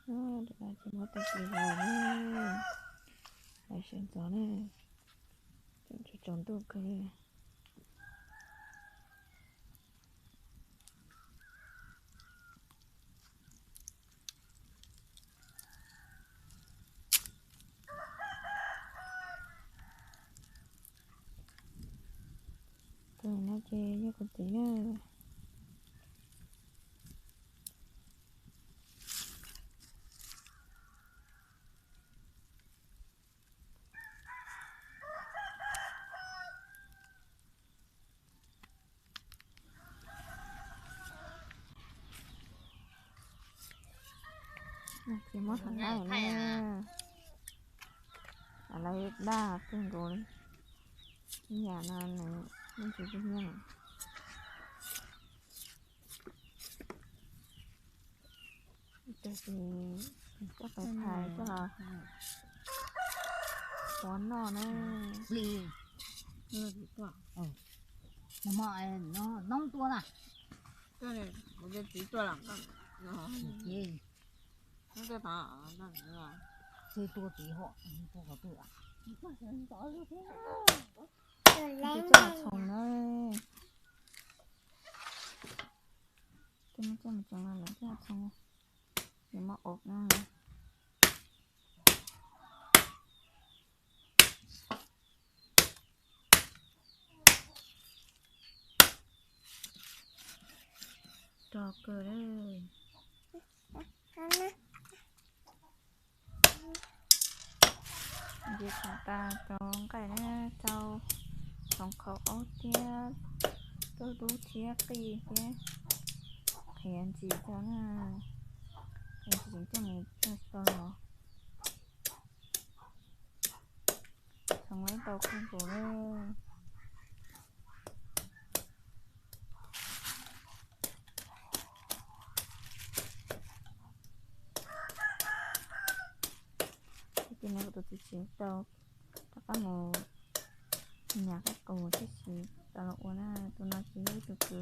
Ces muab tau kis los na, lawv sawv ntxov na, tseem tsaus ntuj kawg li. Tus no ces yog kuv txiv na. Ces muab rau lawv na, lawv daj kawg nkaus li. Ib yam no nws yeej tsis tug nyiaj. Ces coj pais phais coj los pov noj na. Noob tuaj na. Txiv tuaj lawm. Coj los txhoov na. Coj mus tsev los lawv coj los txhoov, nws muaj ov na. Rog kawg li. Ces txhoov tas cov nqaij na, rau txhoov qhauv aub thiab, tuaj dub thiab qij thiab, qhiav ntsis rau na, qhiav ntsis tseem coj mus txog tau los. Txhoov ib tau kawg nkaus li. Ces no kuv tus txiv tseem tau rov qab mus nyas qaib qus thiab tsis tau los ua na, tus no ces yog ib tug kwv.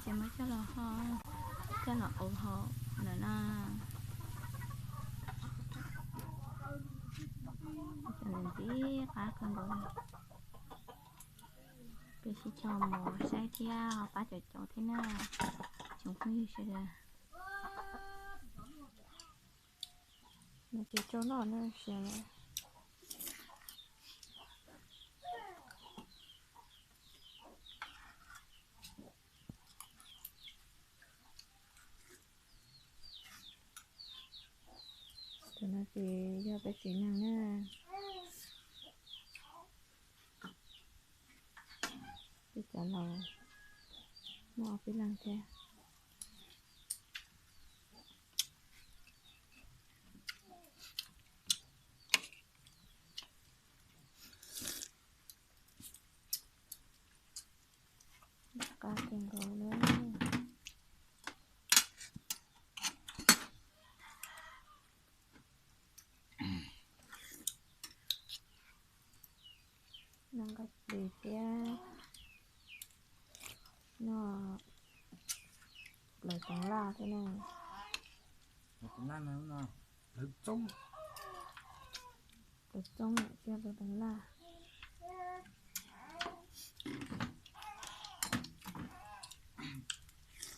Ces muab coj los ho, coj los ua hauv lawm na. Cov ntawm ntxim qab kawg nkaus. Peb sib cog mus saib thiab ho pab cov cov thiab na, tsoom phooj ywg sawv daws. Ces tsau noj na, siav lawm. Tus no ces yog peb tsev neeg na. Peb cov laus muaj ob peb leeg thiab. Qab kawg nkaus li. Noj nqaij plis thiab noj plaws toov laj thiab na. Plaws txoob thiab plaws toov laj.